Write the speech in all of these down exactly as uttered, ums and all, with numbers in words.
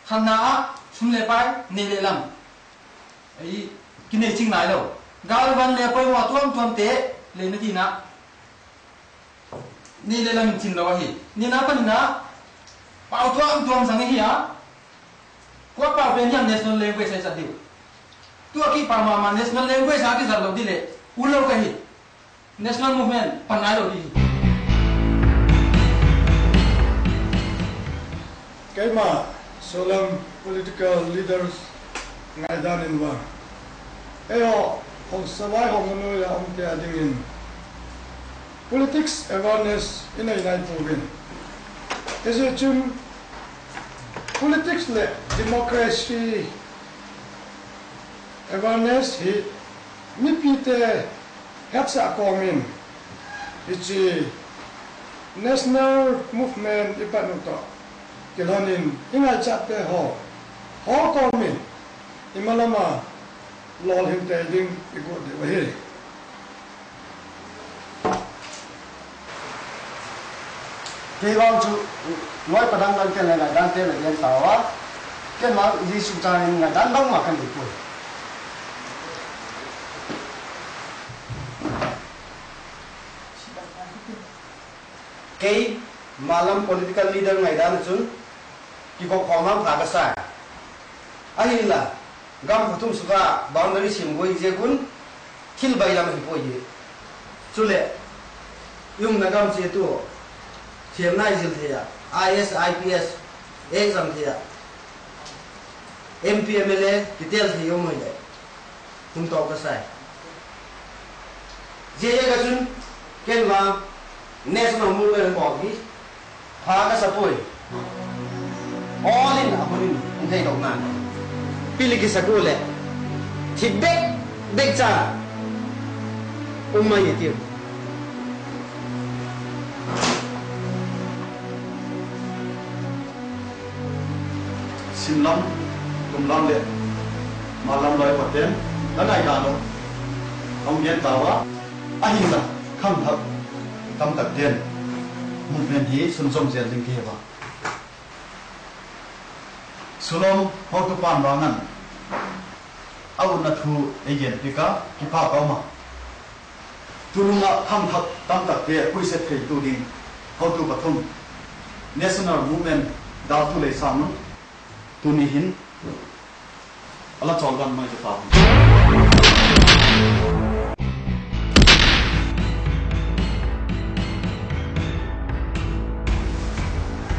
Khatna ah sum le pai, nei le lam, ei, kinei cing nai lo. Galvan le poimaw tuamtuamte le na tina nei le lam in cin lo ahi. Nina panina pau tuamtuam zang ihi a, kua pau pen hiam national language a i zat dih uh. Tua kihpau mahmah national language a kizat lo dih leh ul lo ka hi. National movement pan nai lo dih hi. Keima Sulam political leaders ngaidan in va, ei aw, hong savai hong nui la omte a dingin politics awareness i nei nai puvin. Ezi cun politics le democracy awareness hi mipite hetsah kawmin, i ci national movement i pat uh tawh kilonin i ngaihciatte haw, haw kawmin i malama lawlhingte ding i guat deuh ahi. Kei bang cu nuai padang kan ken le ngaidante le gen ta uh a, ken bang Jesuh ca in ngaidan bangmah kan nei pui. Kei malam political leader ngaidan cun kikawk khawm hang pha ka sai. Ahinla gam khuathum sukah boundary sim guai ziakun thil bailam ahi puai hi. Cule i umna gam ciatu thiamna i zil thei ah, I S, I P S exam thei ah, M P M L A kitel thei om ahi leh hum tawh ka sai. Ziaziak a cun ken ma national movement bawl hi. Pha ka sa puai. All in a hun in hong thei lo nan. Pili kisa ku le thit bek bek ca um mai ti. Simlam, tumlam le malam lai paten la nai dan lo. Hong gen ta wa. Ahi la khang thak tam tak den. Mun pen hi sun zom zel ding ki he ba. Sulom hotu pan vangan a utna thu ei gen pika kipa ka uma. Tununga khang thak tam takte puiset theitu ding hotu pathum National Movement daltu lei sanun tuni hin a la cawl gan mai ka ta.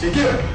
Cikir.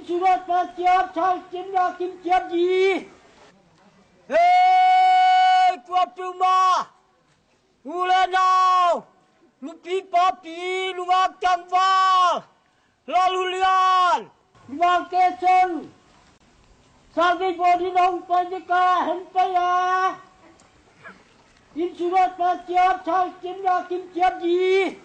Surat pa ciap, thal ciam na kim ciap di. Hei, tua puma. U le nau, nupi papi, nungak tangval, lalu lian. Nungak te song. Salvation Body nong pai deka hen pai a. Insurance pa ciap, thal ciam na kim ciap di.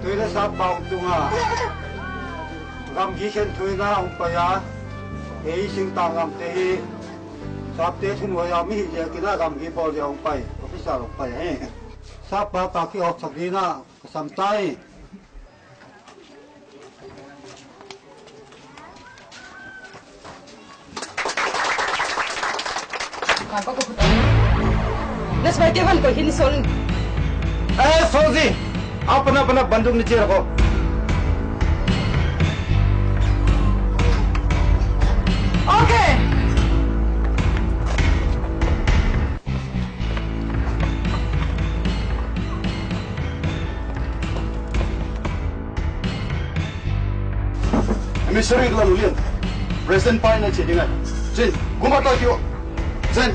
Tui le sap pau tunga gamgi khen thuina hong pai a, ei singtang gamte hi sapte thunuai a mi hi ziakin a gamgi bawl zia hong pai, officer hong pai hi. Sap pa pa ki awksak dina ka sam tai. Let's buy Kevin ko hini sol. Eh, Sozi, apa na apa na bandung ni cira ko. Okay. Emissary lalu lian. President pai na ci dingai. Cin, guma ta kio. Cin.